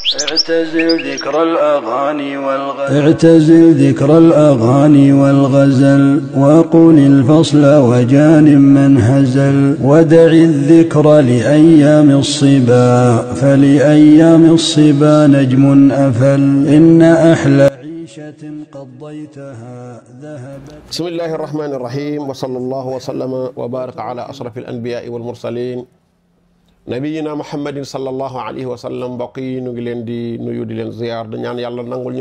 اعتزل ذكر الأغاني والغزل وقل الفصل وجان من هزل ودع الذكر لأيام الصبا فلأيام الصبا نجم أفل إن أحلى عيشة قضيتها ذهبت. بسم الله الرحمن الرحيم وصلى الله وسلم وبارك على أشرف الأنبياء والمرسلين nabiyina muhammadin sallallahu alayhi wa sallam. mbokk yi ñu ngi leen di nuyu di leen ziyaar di ñaan yàlla nangul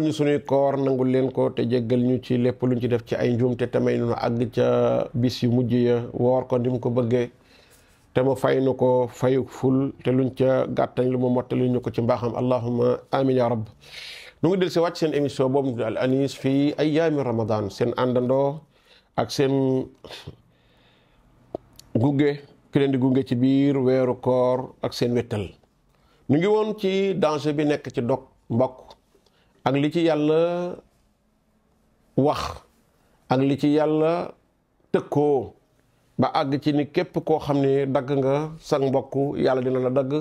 ñu suñuy koor nangul leen ko te jéggal ñu ci lépp luñ ci def ci ay njuumte te may nu àgg ca bis yu mujj ya woor ko ni mu ko bëggee te mu fay nu ko fayu ful te luñ ca gàttañ lu mu mottali ñu ko ci mbaaxam allahumma amin ya rabb. nu ngi del si wàcc seen émission boobu al anis fii ayyaami ramadan, seen àndandoo ak seen gunge ki leen di gunge ci biir weeru koor ak seen wettal. ñu ngi woon ci danger bi nekk ci dog mbokk ak li ci yàlla wax ak li ci yàlla tëkkoo ba àgg ci ni képp koo xam ne dagg nga sa mbokk yàlla dina la dagg,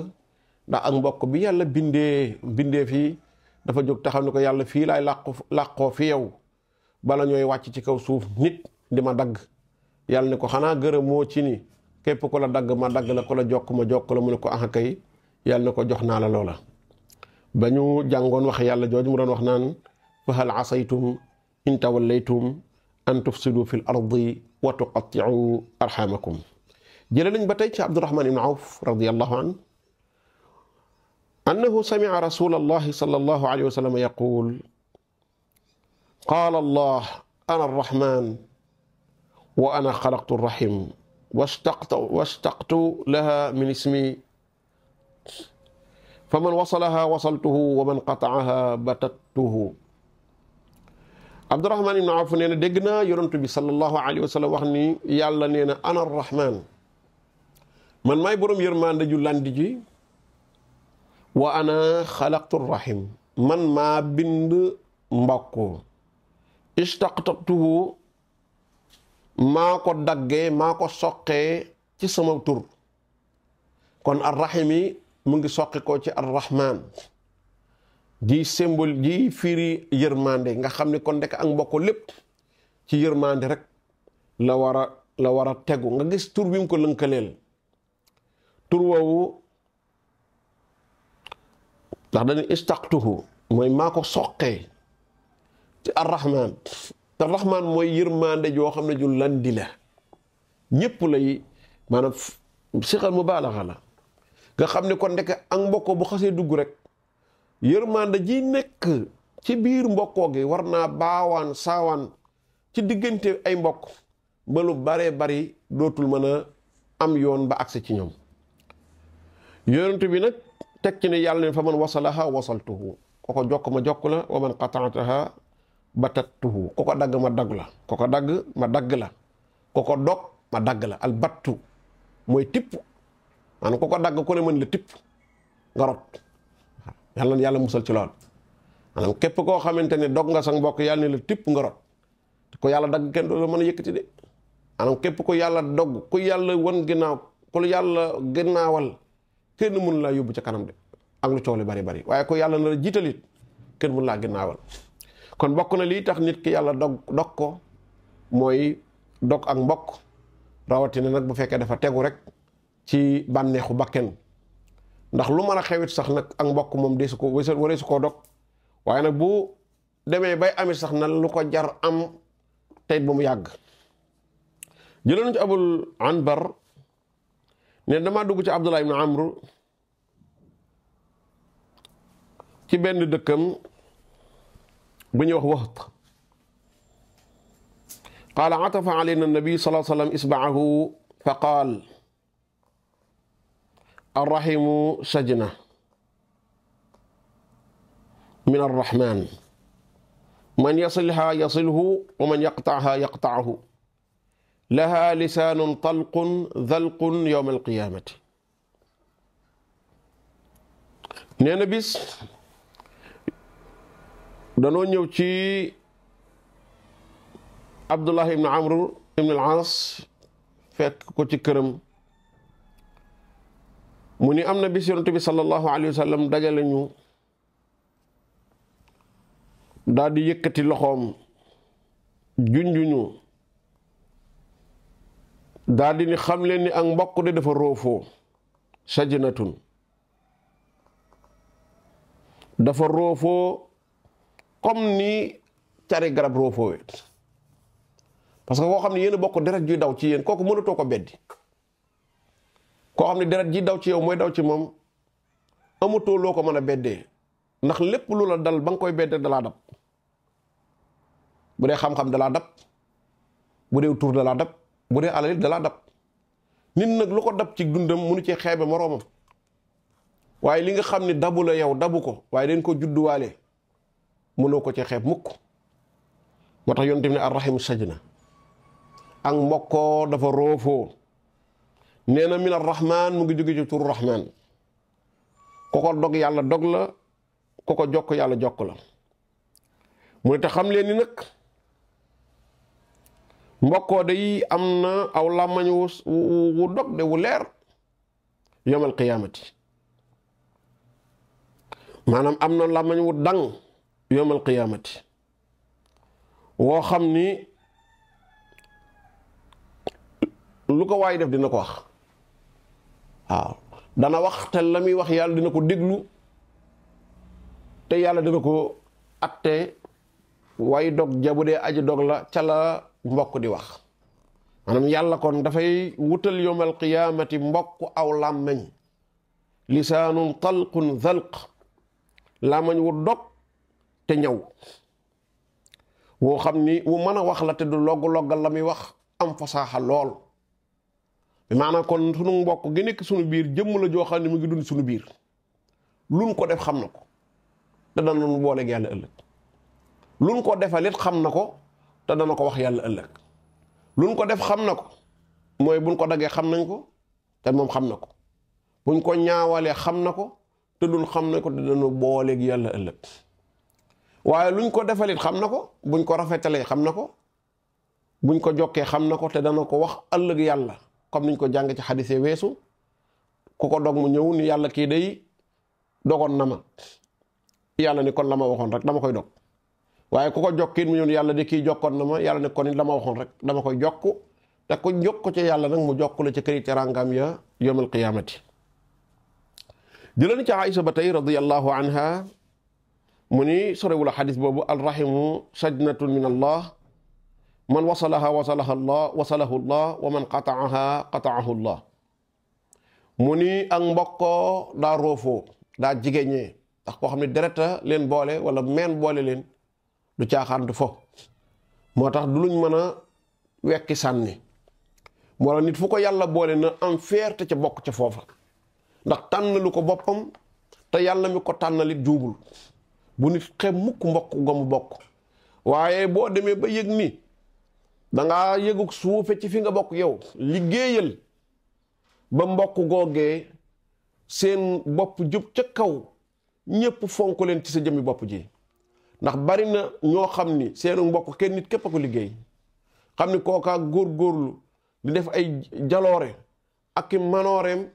ndax ak mbokk bi yàlla bindee fii dafa jóg taxaw ni ko yàlla fii laay làqoo fi yow bala ñooy wàcc ci kaw suuf nit di ma dagg. yàlla ni ko xanaa gërëmoo ci ni képp ku la dagg ma dagg la, ku la jokk ma jokk la. mu ne ko ah kay. yàlla na ko jox naa la loola. ba ñu jàngoon wax yàlla jooju mu doon wax naan fa hal asaytum in tawallaytum an tufsidu fi l ardi wa tuqatti'u arhamakum. jële nañ ba tey ci Abdurahman ibn Awf radiyallahu an annahu sami'a rasulallahi sallallahu alayhi wa sallam yaqul qaala allah ana arrahman wa ana xalaqtu arrahim washtaqtu laha min ismi faman wasalaha wasaltuhu wa man qataaha batattuhu. Abdurahman ibn Awf nee na dégg naa yonent bi sallallahu alayhi wa sallam wax ni yàlla nee na ana arrahman, man maay boroom yërmande ju landi ji, wa ana xalaqtu rahim, man maa bind mbokk, ishtaqtuhu maa ko daggee maa ko soqee ci sama tur. kon arrahim yi mu ngi soqi ko ci arrahman di symbole di firi yërmande, nga xam ne kon ndek ak mbokk lépp ci yërmande rek la war a tegu. nga gis tur bi mu ko lënkaleel, tur woowu ndax dañu istaqtuhu mooy maa ko soqee ci arrahman. te rahman mooy yërmande joo xam ne ju landi la, ñépp lay maanaam sixal mubaalaxa la. nga xam ne kon ndek ak mbokkoo bu xasee dugg rek yërmande ji nekk ci biir mbokkoo gi war naa baawaan saawaan ci diggante ay mbokk ba lu baree bari dootul mën a am yoon ba agsi ci ñoom. yonent bi nag teg ci ne yàlla ne fa man wasalaha wasaltuhu, ko ko jokk ma jokk la, wa man qataataha batattuhu, ko ko dagg ma dagg la, ko ko dagg ma dagg la, ko ko dog ma dagg la. al battu mooy tipp, maanaam ko ko dagg ku ne mën la tipp nga rot. yàlla musal ci lool. maanaam képp koo xamante ne dog nga sa mbokk yàlla ne la tipp nga rot. ko yàlla dagg kenn doo mën a yëkkati de. maanaam képp ko yàlla dog, ku yàlla wan ginnaaw, ku yàlla ginnaawal kenn mën laa yóbbu ca kanam de ak lu coow li bari. waaye ko yàlla na la jiitalit kenn mën laa ginnaawal. kon bokk na lii tax nit ki yàlla dog ko mooy dog ak mbokk, rawatina nag bu fekkee dafa tegu rek ci bànneexu bakken. ndax lu mën a xewit sax nag ak mbokk moom deesu ko waree su koo dog, waaye nag bu demee bay amit sax na lu ko jar am tey ba mu yàgg. jëloon ci Abul Anbar ne damaa dugg ci Abdullah ibn Amr ci benn dëkkam bu ñuy wax Waht. qaala atafa alayna nabi sallallahu alayhi wa sallam isba'ahu fa qaal arrahimu sajna min arrahman man yasilha yasilhu wa man yaqta'ha yaqta'hu laha lisaanun talqun dhalqun yawma alqiyamati. nee na bis danoo ñëw ci Abdullah ibn Amr ibn al-As fekk ko ci këram mu ni am na bis yonent bi sallallahu alayhi wa sallam dajale ñu daal di yëkkati loxoom junjuñu daal di ni xam leen ni ak mbokk de dafa roofoo sajnatun dafa roofoo comme ni cari garab roofoo parce que koo xam ne yéen a bokk deret juy daw ci yéen kooku mënatoo ko beddi koo xam ne deret ji daw ci yow mooy daw ci moom amatoo loo ko mën a beddee ndax lépp lu la dal ba nga koy beddee dalaa dab bu dee xam-xam dalaa dab bu dee tur dalaa dab bu dee alal dalaa dab nit nag lu ko dab ci dundam munu ci xeebe moroomam waaye li nga xam ne dabu la yow dabu ko waaye dañ ko judduwaale mënoo ko ci xeeb mukk moo tax yonent bi ne arrahimu sajna ak mbokkoo dafa roofoo nee na min arrahman mu ngi jóge ci turu rahman ko ko dog yàlla dog la ko ko jokk yàlla jokk la mu ne te xam leen ni nag mbokkoo day am na aw làmmañ wu dog de wu leer yawmal qiyaamati maanaam am na làmmañ wu dang yawmal qiyaamati woo xam ni lu ko waay def dina ko wax waaw dana wax te la muy wax yàlla dina ko déglu te yàlla dina ko atte way dog jabu dee aji dog la ca la mbokk di wax maanaam yàlla kon dafay wutal yawmal qiyaamati mbokk aw làmmañ lisaanun talqun zalq làmmañ wu dog te ñaw woo xam ni wu mën a wax la te du logg-loggal la muy wax am fasaaxa lool bi maanaam kon sunu mbokk gi nekk sunu biir jëmm la joo xam ne mu ngi dund sunu biir luñ ko def xam na ko te dana nu booleeg yàlla ëllëg luñ ko defalit xam na ko te dana ko wax yàlla ëllëg luñ ko def xam na ko mooy buñ ko daggee xam nañ ko te moom xam na ko buñ ko ñaawalee xam na ko te duñ xam nañ ko te dana booleeg yàlla ëllëg waaye luñ ko defalit xam na ko buñ ko rafetalee xam na ko buñ ko jokkee xam na ko te dana ko wax ëllëg yàlla comme niñ ko jàng ci xadisee weesu ku ko dog mu ñëw ni yàlla kii day dogoon na ma yàlla ni kon la ma waxoon rek dama koy dog waaye ku ko jokkiit mu ñëw ni yàlla de kii jokkoon na ma yàlla ne kon la ma waxoon rek dama koy jokk te ku jokk ko ci yàlla nag mu jokk la ci këri teraangam ya yawmal qiyaamati jëlani ci Aïsa ba tey radiyallahu anha mu ni sorewula xadis boobu alrahimu sajnatun min allah man wasalaha wasalaha allah wasalahu allah wa man qataaha qataahu allah mu ni ak mbokkoo daa roofoo daa jigéñee ndax koo xam ne dereta leen boole wala meen boole leen du caaxaan du fo moo tax du luñ mën a wekki sànni moo nit fu ko yàlla boole na am fierté ca bokk ca foofa ndax tànnalu ko boppam te yàlla mi ko tànnalit juubul bu nit xeeb mukk mbokk gomu bokk waaye boo demee ba yëg ni dangaa yëguk suufe ci fi nga bokk yow liggéeyal ba mbokk googee seen bopp jub ca kaw ñépp fonk leen ci sa jëmmi bopp ji ndax bari na ñoo xam ni seenu mbokk kenn nit képp a ko liggéey xam ni kookaa góorgóorlu di def ay jaloore ak i manooreem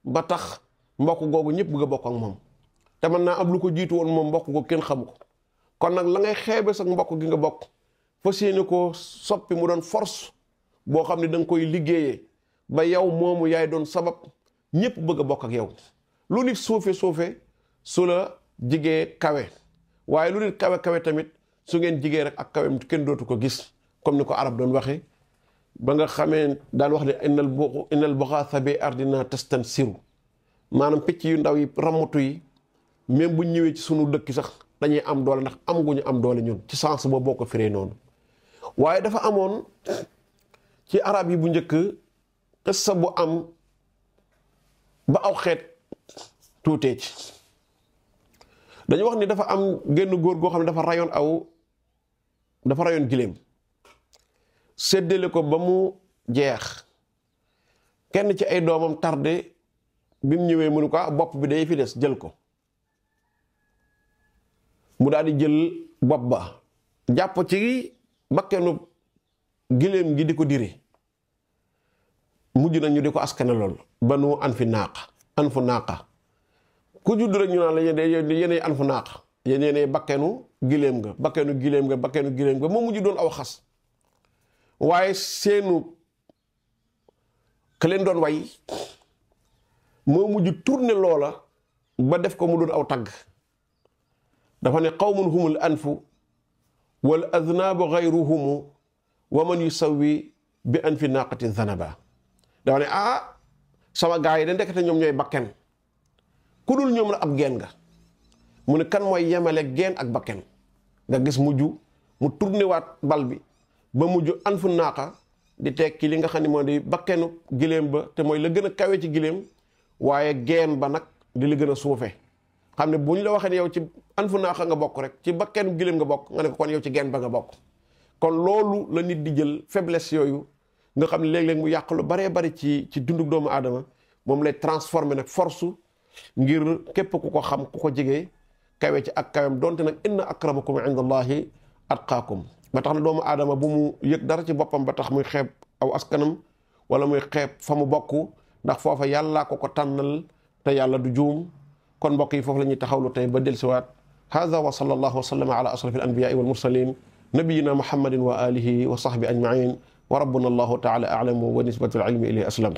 ba tax mbokk googu ñëpp bëgg a bokk ak moom te mën naa am lu ko jiitu woon moom mbokk googu kenn xamu ko kon nag la ngay xeebe sax mbokk gi nga bokk fas yéene ko soppi mu doon force boo xam ne da nga koy liggéeyee ba yow moomu yaay doon sabab ñëpp bëgg a bokk ak yow lu nit suufe su la jigee kawe waaye lu nit kawe tamit su ngeen jigee rek ak kawe kenn dootu ko gis comme ni ko arab doon waxee ba nga xamee daan wax ne innal buxaasa bi ardina tastansiru maanaam picc yu ndaw yi ramatu yi même bu ñëwee ci sunu dëkk sax dañuy am doole ndax am gu ñu am doole ñun ci sens boobu boo ko firee noonu waaye dafa amoon ci arab yi bu njëkk xissa bu am ba aw xeet tuutee ci dañu wax ni dafa am genn góor goo xam ne dafa rayoon giléem séddale ko ba mu jeex kenn ci ay doomam tardé bi mu ñëwee mënu ko bopp bi day fi des jël ko mu daal di jël bopp ba jàpp ci bakkenu giléem gi di ko diri mujj na ñu di ko askane lool banu an fi naaq anfu naaqa ku judd rek ñu naan la yéenay anfu naaqa yéenay bakkenu giléem nga bakkenu giléem nga moo mujj doon aw xas waaye seenu ka leen doon way moo mujj tourné loola ba def ko mu doon aw tagg dafa ne qawmun humul anfu wal adnaabu gayruhumu wa man yusawwi bi anfi naaqatin zanaba dafa ne sama gaa yi da ndekete ñoom ñooy bakken ku dul ñoom la ab geen nga mu ne kan mooy yemale geen ak bakken nga gis mujj mu tourné waat bal bi ba mujj anfu naaqa di tekki li nga xam ne moo di bakkenu giléem ba te mooy la gën a kawe ci giléem waaye geen ba nag di la gën a suufe xam ne bu ñu la waxee ne yow ci anfu naaqa nga bokk rek ci bakkenu giléem nga bokk nga ne ko kon yow ci geen ba nga bokk kon loolu la nit di jël faiblesse yooyu nga xam ne léeg-léeg mu yàq lu baree bari ci dunduk doomu aadama moom lay transformer nag force ngir képp ku ko xam ku ko jege kawe ci ak kawem donte nag inna akramakum inda allahi atqaakum ba tax na doomu aadama bu mu yëg dara ci boppam ba tax muy xeeb aw askanam wala muy xeeb fa mu bokk ndax foofa yàllaa ko ko tànnal te yàlla du juum kon mbokk yi foofu la ñuy taxawlu tey ba dellusiwaat hada wa sallallahu wa sallama ala ashrafil anbiyaai wal mursalin nabiyina muhammadin wa alihi wa sahbi ajmain wa rabbuna allahu taala a'lamu wa nisbatu al ilmi ilayhi aslam